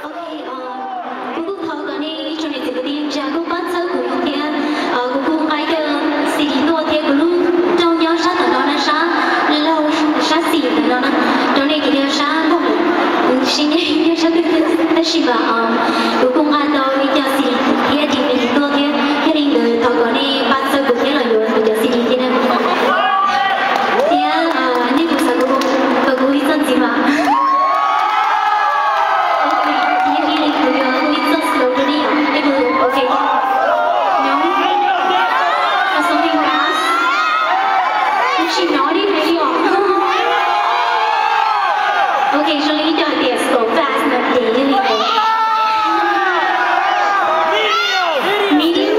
Ok, kuv kuj thov kom nej ib tsoom niam txiv kwv tij neej tsa kuj pab txhawb kuv thiab. Kuv kuj nqa ib co C D tuaj thiab kuv lub nroog nyob sab tom no na, sab laug sab xis ntawm no na, rau nej ces yog sab laug lawm, kuv tsis nyeam yog sab twg tab sis mas kuv kuj nqa tau ib co C D thiab D V D tuaj thiab. Yog li ntawd thov kom nej pab txhawb kuv thiab los yuav kuv cov C D thiab na. Thiab nej puas xav kom kuv hu ib txoj ntxiv mas? Ok, thiab ib li kuv yuav hu ib txoj slow rau nej yom, nej puas, ok. Nyob, something fast. Kuv tsis hnov nej hais li os. Ok, zoo li ib co hais tias slow fast no ces yog li ntawd. Medium.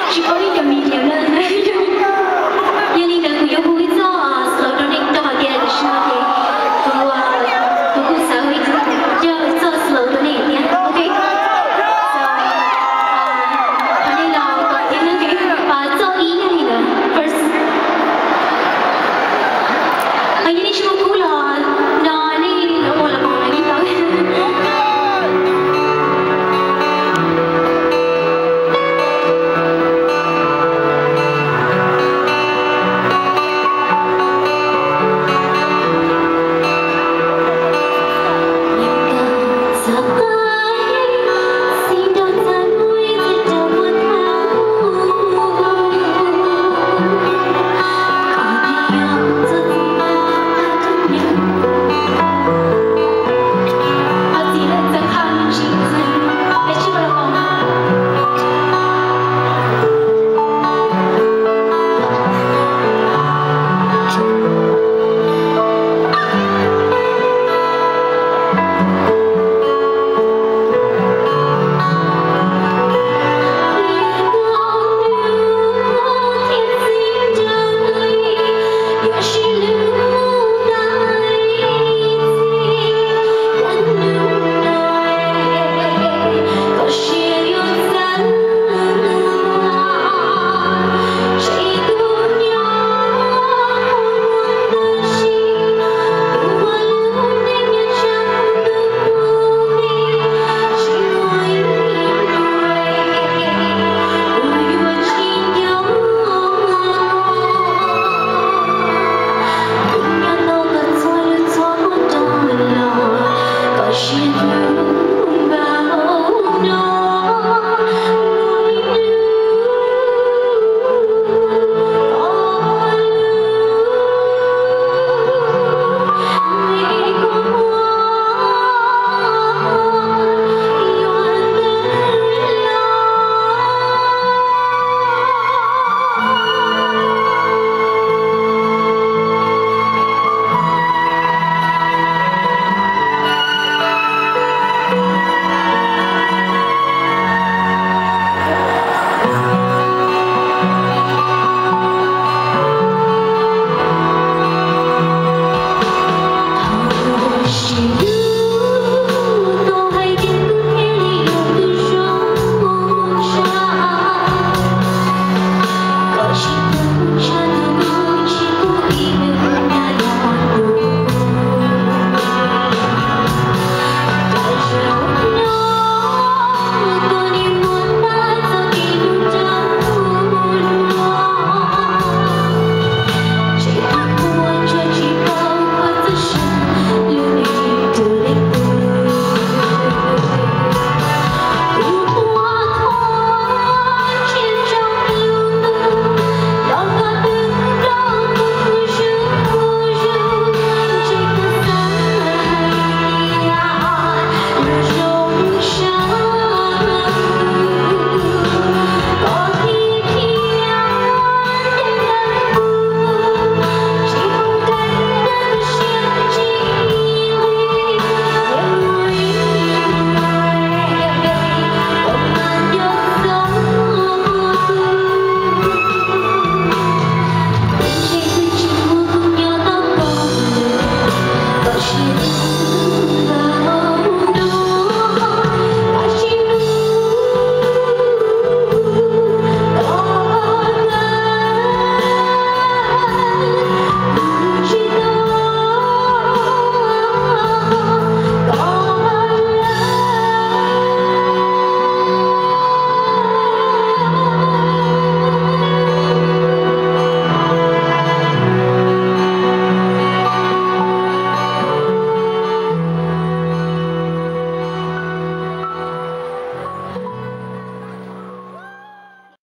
Tsis paub ib co medium na. Yog li ntawd kuv yuav hu ib txoj slow rau nej rau hais tias tam sim no ces kuv, kuv kuj xav hu ib txoj slow rau nej thiab. Ok. So, thov nej los kom thiab, txoj ib yog li ntawd, first. Yog nej tsis muaj